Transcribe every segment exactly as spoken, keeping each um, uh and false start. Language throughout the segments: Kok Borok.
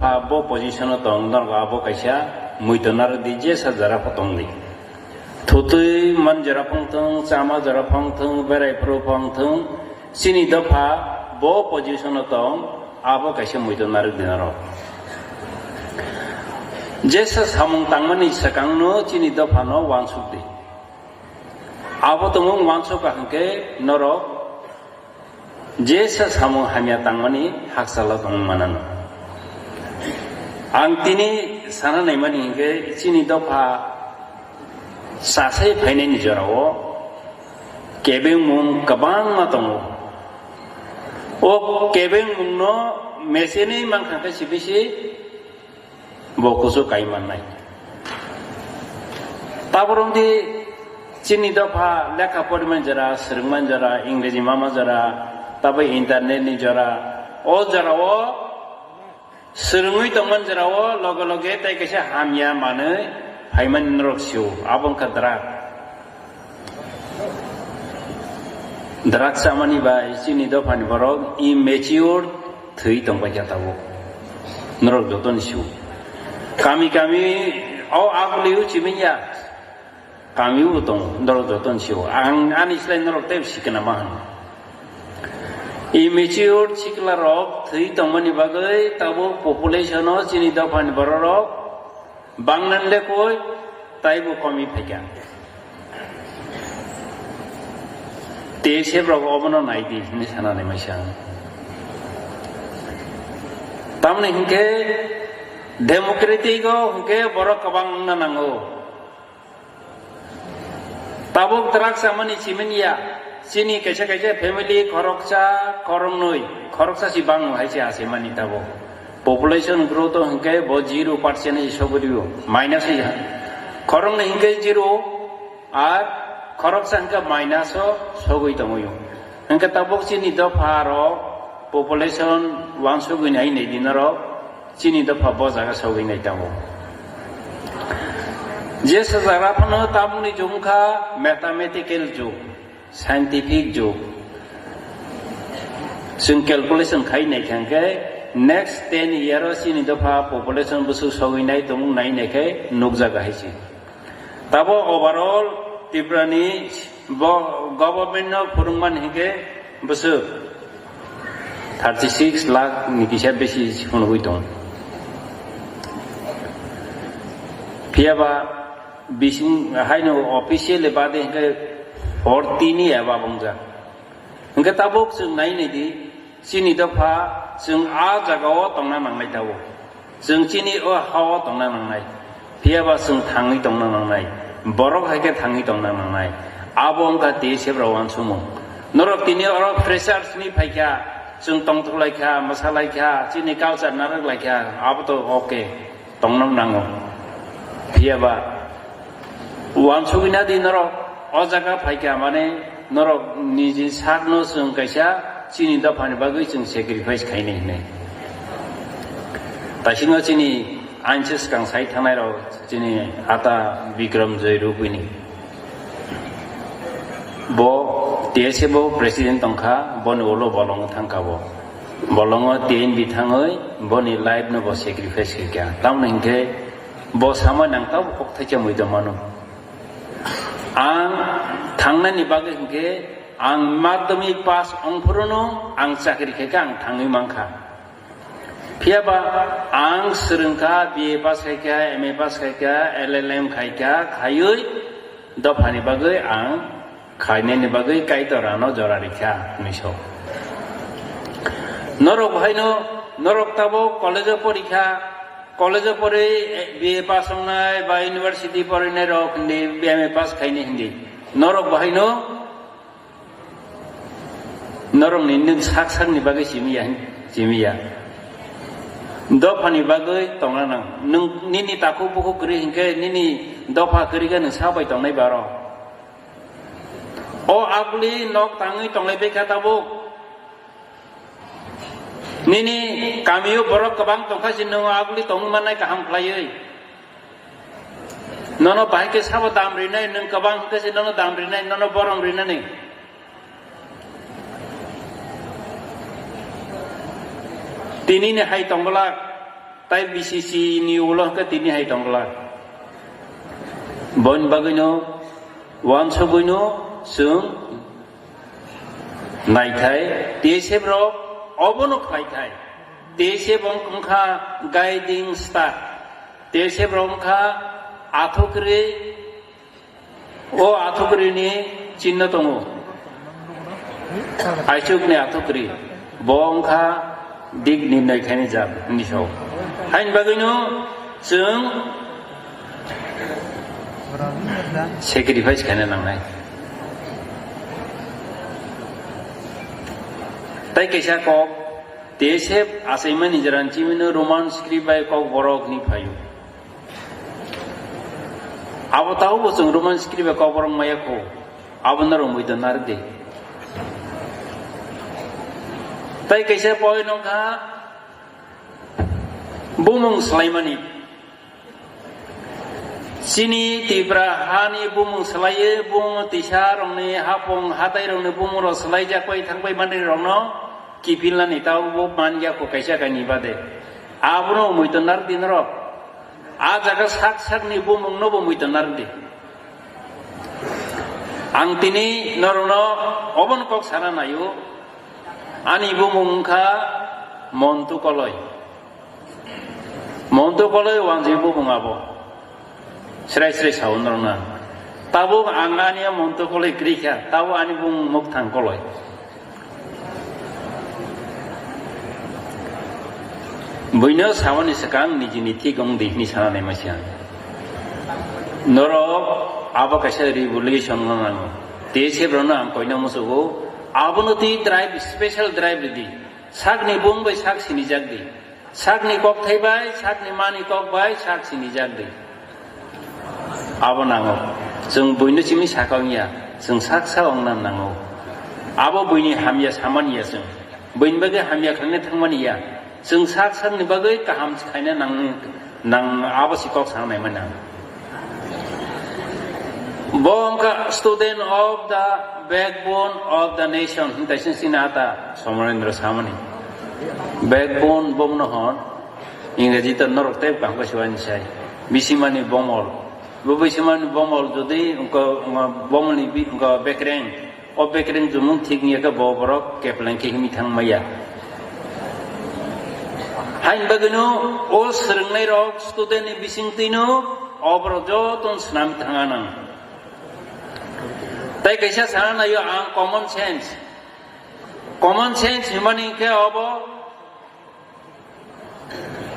Abo position o tong, norok abo kaisa muitu narwk di, jesa jora pho tong di. Thutwi man jora phang thung, chama jora phang thung, berai phuru phang thung, chini dopha bo position o tong, abo kaisa muitu narwk di norok. Jesa samung tangmani swkangno chini dophano uansuk di. Abo tongmung uansuk kaham khe norok jesa samung hamya tangmani hakchalo tongwi manano. Ang tini sana naimani hinkhe chini dopha sasai phainani jorao kebengmung kwbangma tongo. O kebengmungno mechenwi mankha khe sibisi bo kuchuk kai mannai. Taborok di chini dopha lekha poriman jora, swrwngman jora, Ingreji mama jora, tabai internet ni jora, o jorao swrwngwi tongman jorao loge loge tai kaisa hamya manwi phaimani norok sio, abo wngkha drug. Drugs chamani bai chini dophani borok immature thwi tongbaikha tabuk. Norok jotono sio. Kami kami o agulio chimanya. Kamio bo tongo, norok jotono sio. Ang ani slai norok teibo sikna ma hwn. Immature sikla rok thwi tongmani bagwi tabuk population o chini dophani borok rok bangnan lekoi taibo komi phaikha. T S F rok obono nai di hinwi sanani maisa ang. Tamni hinkhe democratic o hinkhe borok kwbang wngna nango. Tabuk drugs chamani chimanya, chini kaisa kaisa family khoroksa, khoroknwi, khoroksa si bango hai se asimani tabuk. Population growth o hinkhe bo zero percent hai sogwi rio, minus hai ha. Khoroknwi hinkhe zero, ar khoroksa hinkhe minus o sogwi tongwi o. Hinkhe tabuk chini dopha rok population wansugwi nai nai di norok. Chini dopha bo jaga sogwi nai tongo. Je sajak raphano tabukni jug wngkha mathematical jug, scientific jug. Chwng calculation khai nai kha hwnkhe next ten year o chini dopha population bwswk sogwi nai tongmung nai nai khe nukjago hai se. Tabo overall Tripura ni bo government no phwrwngmani hinkhe bwswk thirty six lakh ni kisa besi phunugwi tong. Phiyaba bising haino officially bade hinkhe forty ni eba bongjak. Hinkhe tabuk chwng nai nai di, chini dopha chwng a jagao tongna nangnai tabuk. Chwng chini o hao tongna nangnai, phiyaba chwng thangwi tongna nangnai, borok hai khe thangwi tongna nangnai. Abo wngkha T S F rok uansukmung. Norok tini oro freshers ni phaikha, chwng tongthok laikha, mwsa laikha, chini culture narwk laikha, abo to okay, tongna nango. Phiyaba uansugwi na di norok, o jaga phaikha mane norok niji sakno chwng kaisa chini dophani bagwi chwng sacrifice khainai hinwi. Taisingo chini ansi swkang sai thangnai rok chini ata Bikram Joy Rupini. Bo T S F o president tongkha, boni ulo bolongo thangkha bo. Bolongo T N B thangwi boni life no bo sacrifice khaikha. Tamoni hinkhe bo samani ang tabuk kok thaisa muitu mano. Ang thangnani bagwi hinkhe ang madhyamik pass ongphuru no ang chakri khaikha, ang thangwi mankha. Phiyaba ang swrwngkha, B A pass khaikha, M A pass khaikha, L L M khaikha, khaiwi dophani bagwi ang khainani bagwi Kaitor ano jora rikha hinwi sao. Norok bahaino, norok tabuk college o porikha, college o porwi B A pass wngnai ba university porinai rok hindi, M A pass khainai hindi. Norok bahaino norokni nwng sak sakni bagwi simiya hin-, simiya. Dophani bagwi tongna nang. Nwng nini takhuk bukhuk kwrwi hinkhe nini dopha kwrwi khe nwng sa bai tongnai baro. O aguli nok tangwi tonglai bai kha tabuk. Nini kamio borok kwbang tongkha se nwng aguli tongwi mannai kaham khlaiwi. Nono bahai khe sabo dam rinai, nwng kwbang hwnkhe se nono dam rinai, nono borom rinani. Tini ni hai tongbolak. Tai B C C ni ulo hwnkhe tini hai tongla. Boni bagwino wansugwino chwng naithai, T S F rok obono khlaithai. T S F wng-, wngkha guiding star. T S F rok wngkha athukri O athukri ni chinno tongo. Aichuk ni athukri. Bo wngkha dik nirnoi khaini jat ni sao. Haini bagwino chwng sacrifice khaina nangnai. Tai kaisa kok, T S F achaimani jora ni chimino Roman script bai kok borok ni phaio. Abo taubo chwng Roman script bai kok borok maya kho. Abo norok muido narwk di. Tai kaisa point wngkha bumung swlaimani. Chini Tipra hani bumung swlaiwi bumung tisa rokni hapung hatai rokni bumung rok swlaijak pai thangpai manwi rokno kipilnani taubo man ya kho kaisa kaini bade. Abono muido narwk di norok. A jaga sak sakni bumungno bo muido narwk di. Ang tini norokno obono kok sana naio. Ani bumung wngkha Montu Koloi. Montu Koloi wanjwi bumung abo. Srai srai sao norokno ang. Tabuk ang ani Montu Koloi kwrwi kha, tabuk ani bumung Mwkthang Koloi. Buino samani swkang nijini thik wng di hwnwi sana naima se ang. Norok abo kaisa revolution wngna nango. T S F rokno ang koina muchugo. Abono twi drive, special drive rwdi. Sakni bung bai sak sinijak di. Sakni kokthai bai, sakni mani kok bai sak sinijak di. Abo nango. Chwng buino simi saka wngya, chwng sak sak wngna nango. Abo buini hamya samani ya chwng. Buini bagwi hamya khlaina thangmani ya. Chwng sak sakni bagwi kaham khaina nang, nang abo si kok sanai mano. Bo wngkha student of the backbone of the nation, hintai sing sina ata Somarendra samani. Backbone bomno hon, Ingreji to norok tei bangko siwani sai. Bisimani bomol. Bo bisimani bomol jodi wngko, wngko bomolni bi-, wngko bekreng. O bekreng jumung thik wngya khe bo borok kepleng khe himwi thang maya. Haini bagwino o swrwngnai rok student ni bising twino o borok joto swnam thanga nang. Tai kaisa sana naio ang common sense. Common sense himani khe obo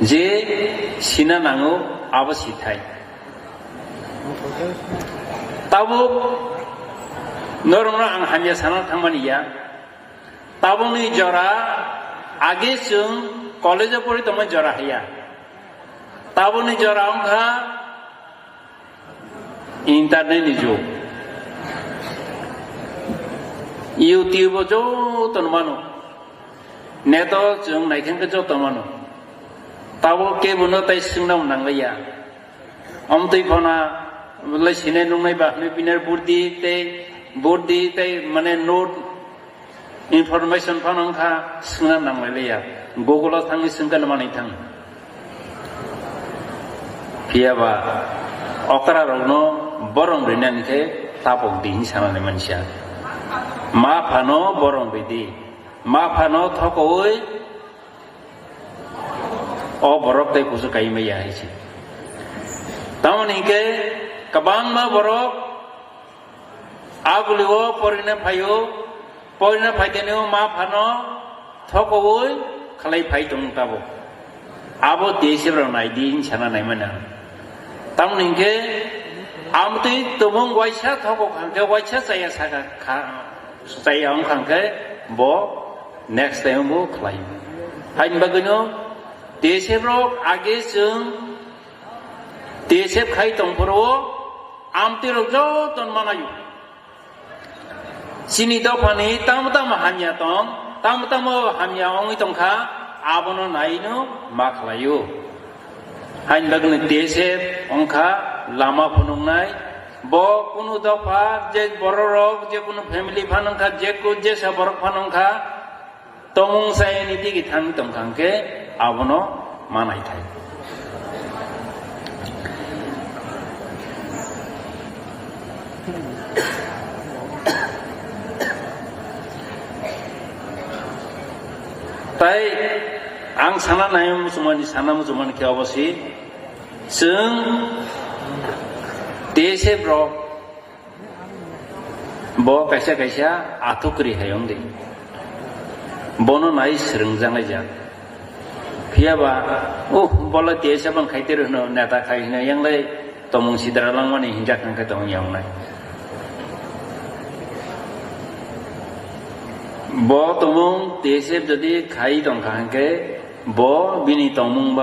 je sina nango abo sithai. Tabuk norokno ang hamya sana thangmani ya. Tabukni jora age chwng college-o pori tongmani jora haya. Tabukni jora wngkha internet ni jug. YouTube-o joto no mano. Net-o chwng naikhe joto mano. Tabuk kebono tai swngna nangliya. Omtwi phona le sinai nungnai ba hwnwi bini burdi tei, burdi tei mane note information phano wngkha swngna nanglaiya. Google-o thangwi swngkhe no manwi thang. Phiyaba okra rokno borom rinani khe tabuk di hwnwi sanani mansa. Ma phano borom ridi. Ma phano thokowi o borok tei kusu kai maya hai se. Tamoni hinkhe kwbangma borok agulio porina phaio, porina phaitani ma phano thokowi khlai phai tong tabo. Abo T S F rok nai di hwnwi sana nai mano. Tamoni hinkhe amtwi tumung waisa thokok hangkhe waisa chaya saka kha, chaya wng kha hangkhe bo next time bo khlai. Haini bagwino T S F rok age chwng T S F khai tongphuru amtwi rok joto manayo. Chini dophani tamo tamo hamya tong, tamo tamo hamya wngwi tongkha, abono naino ma khlaio. Haini bagwino T S F wngkha lama phunuknai, bo kunu dopha je bororok, je kunu family phano wngkha, je ku-, jesa borok phano wngkha, tongmung chayani digi thangwi tongkha hwnkhe abono ma naithai. Tai ang sana nai muchungmani, sana muchungmani khe obo si, chwng T S F rok bo kaisa kaisa athuk kwrwi hai wng di, bono nai swrwngjaknai jak. Phiya ba, oh, bo le T S F ang khai tero hwno, neta khai hwno, yang le tomung sidra langmani hinjak hwnkhe tong yang nai. Bo tomung T S F jodi khai tong kha hwnkhe, bo bini tongmung ba